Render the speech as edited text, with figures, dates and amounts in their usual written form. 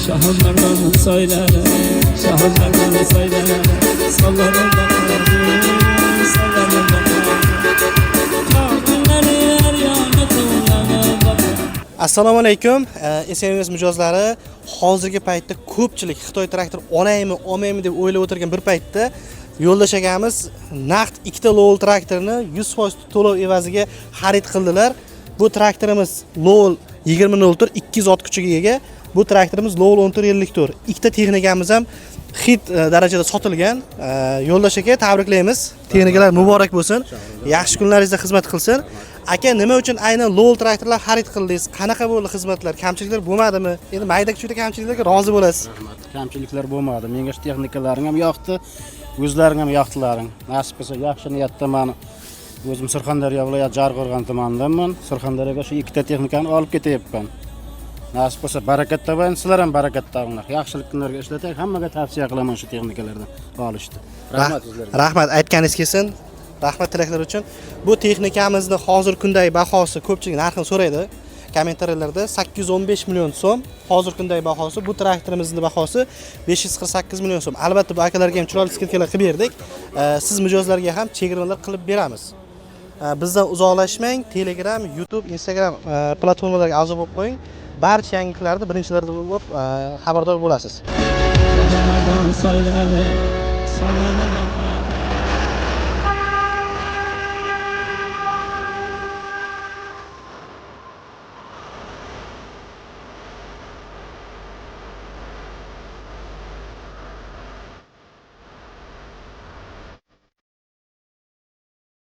Shohimardon soylari, Shohimardon soylari, Sallanib boqadi, sallanib boqadi. Tog' kunlari har yonga tovlanib boqadi. Assalomu alaykum, SMS mijozlari. Hozirgi paytda ko'pchilik Xitoy traktor olaymi, olmaymi deb o'ylab o'tirgan bir paytda Yo'ldosh akamiz naqd ikkita Lovol traktorini 100% to'lov evaziga xarid qildilar. Bu traktorimiz Lovol 2004, 200 ot kuchiga ega. Bu traktorimiz Lovol 1454. Ikkita texnikamiz ham hit darajada sotilgan. Yo'ldosh aka, tabriklaymiz. Texnikalar muborak bo'lsin. Yaxshi kunlaringizda xizmat qilsin. Aka, nima uchun aynan Lovol traktorlar xarid qildingiz? Qanaqa bo'ldi xizmatlar? Kamchiliklar bo'lmadimi? Endi mayda chuyda kamchiliklarga rozi bo'lasiz. Rahmat. Kamchiliklar bo'lmadi. Menga shu texnikalaring ham yoqdi, o'zlaring ham yoqdilaring. Nasib qilsa, yaxshi niyatda mani o'zim Surxondaryo viloyati Jarqo'rg'on tumanidanman. Surxondaryoga shu ikkita texnikani olib ketyapman. Nasib qilsa, barakat topayin, sizlar ham barakat topinglar. Yaxshilik kunlarga ishlataylik. Hammaga tavsiya qilaman shu texnikalardan olishni. Rahmat sizlarga. Rahmat, aytganingiz kelsin. Rahmat tilaklar uchun. Bu texnikamizni hozir kundagi bahosi, ko'pchilik narxini so'raydi kommentariyalarda, 815 million so'm hozir kundagi bahosi. Bu traktorimizning bahosi 548 million so'm. Albatta, bu akalarga ham chiroyli скидка lar qilib berdik. Siz mijozlarga ham chegirmalar qilib beramiz. Bizdan uzoqlashmang. Telegram, YouTube, Instagram platformalariga a'zo bo'lib qo'ying. Barcha yangiliklarni birinchilardan bo'lib xabardor bo'lasiz. Shohimardon soylari, sallanib.